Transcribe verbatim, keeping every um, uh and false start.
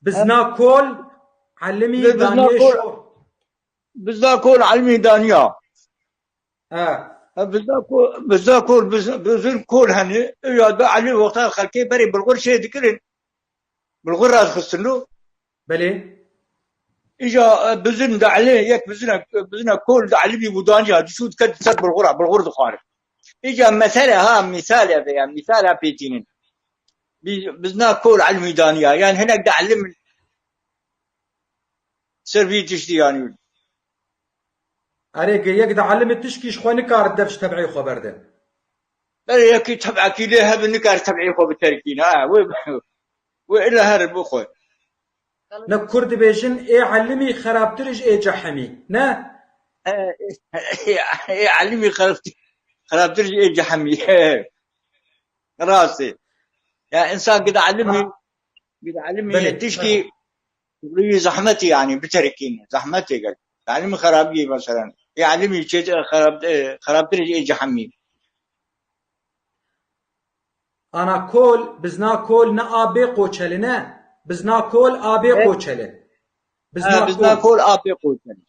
Bizna kol, elimî daniye şo. Bizna kol elimî daniya. Ha. Bizna kol, bizna kol, biz, bizin kol hani, ya da elimî wexta xelkê berê bilxur şey dikirin. Bilxur raz xistino. Belê. Îca, e, bizin de elê, yek bizine, bizine kol de elimî bû daniya, dişû dike ser bilxura, bilxur dixware. Îca mesele ha, misale be ya, misale pêtînin. Biz, bizna kol elimî daniya, yani hinek de elim ser vî tiştî yani. Erê, ge-, yek de elimî tişkî ji xwe nikar dev ji teb'ê xwe berde. Berê yekî teb'ekî lê hebe nikar teb'ê xwe biterkîne, ha, wê, wê ila her bi xwe. Ne kurd dibêjin, ê elimî xerabtir ji ê cehemî, ne? E, ê elimî xerabtir, xerabtir ji ê cehemî. Rastî. Ya insan gide elimî, gide elimî belê, tişkî belê. Wî zehmetî yani biterkîne. Zehmetê gel. Elimî xerabî mesela. Ê elimî çê xerab, e, xerabtir ji ê cehemî. Ana kol, bizna kol ne A B qoçeli ne. Bizna kol A B qoçeli. Bizna kol A B qoçeli.